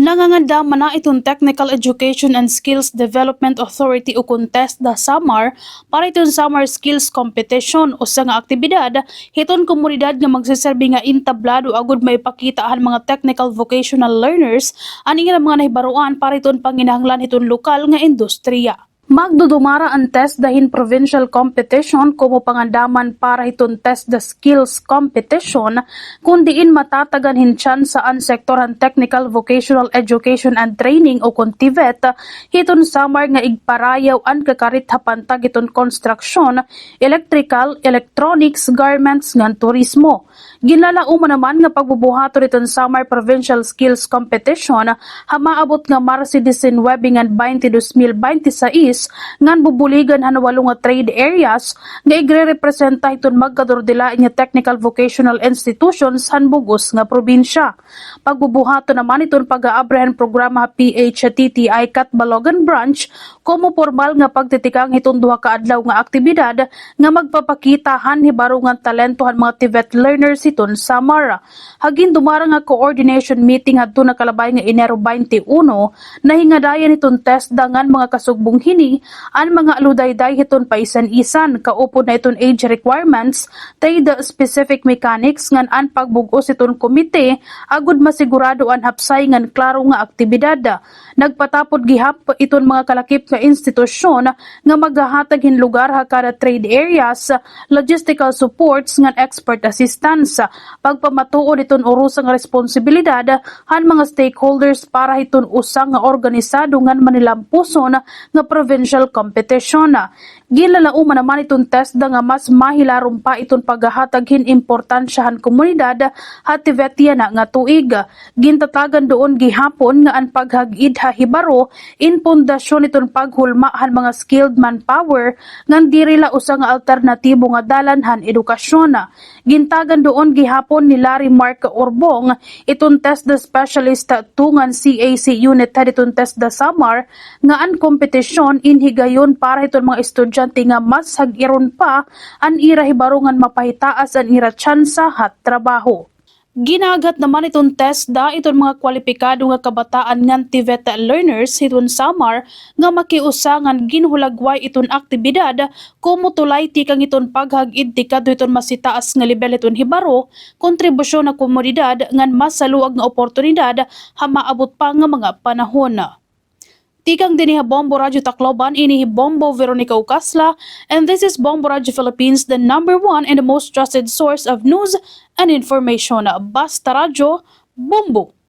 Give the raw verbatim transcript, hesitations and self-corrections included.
Nangangandaman na iton Technical Education and Skills Development Authority ukon TESDA Samar para iton Summer Skills Competition, usa nga aktibidad hiton komunidad nga magsiserbi nga entablado agod maipakita han mga technical vocational learners an ira mga nahibaroan para hiton panginahanglan hiton lokal nga industriya. Magdudumara an TESDA hin provincial competition komo pangandaman para hiton TESDA Skills Competition, kon diin matatagan hin tsansa an sektor han Technical Vocational Education and Training ukon TVET hiton Samar nga igparayaw an kakarit ha pantag hiton konstruksyon, electrical, electronics, garments, ngan turismo. Ginlalauman naman nga pagbubuhaton hiton Samar Provincial Skills Competition ha maabot nga Marso disinuybe ngan baynte, dos mil baynte sais, ngan bubuligan han walo nga trade areas nga igrerepresenta hiton magkadurdilain nga technical vocational institutions han bug-os nga probinsya. Pagbubuhaton naman hiton pag-aabre han programa ha P H T T I Catbalogan Branch komo pormal nga pagtitikang hiton duha ka adlaw nga aktibidad nga magpapakita han hibaro ngan talento han mga TVET learners hiton Samar. Ha gindumara nga coordination meeting hadto nakalabay nga Enero baynte uno, nahingadayan hiton TESDA ngan mga kasugbong hini an mga aludayday hiton paisan-isan, kaupod na iton age requirements, trade-specific mechanics ngan an pagbug-os hiton komite agod masigurado an hapsay ngan klaro nga aktibidad. Nagpatapod gihap iton mga kalakip nga institusyon nga maghahatag hin lugar ha kada trade areas, logistical supports ngan expert assistance. Pagpamatuod hiton urosa nga responsibilidad han mga stakeholders para hiton usa nga organisado ngan manilampuson nga provincial competition. Ginlalauman naman hiton TESDA nga mas mahilarom pa iton paghahatag hin importansya han komunidad ha TVET yana nga tuig. Gintatagan duon gihapon nga an paghag-id ha hibaro in pundasyon hiton paghulma han mga skilled manpower ngan diri la usa nga alternatibo nga dalan han edukasyon. Gintagan duon gihapon ni Larry Mark Urbong, iton TESDA specialist two ngan C A C unit head hiton TESDA Samar, nga an kompetisyon in higayon para hiton mga estudyante nga mas hag-iron pa an ira hibaro ngan mapahitaas an ira tsansa ha trabaho. Ginaaghat naman hiton TESDA iton mga kwalipikado nga kabataan ngan TVET learners hiton Samar nga makiusa ngan ginhulagway iton aktibidad komo tulay tikang hiton paghag-id tikadto hiton mas hitaas nga lebel hiton hibaro, kontribusyon ha komunidad ngan mas haluag nga oportunidad ha maabot pa nga mga panahon. Tikang dinhi ha Bombo Radyo Tacloban, ini hi Bombo Veronica Ucasla, and this is Bombo Radyo Philippines, the number one and the most trusted source of news and information. Basta Radyo, Bombo!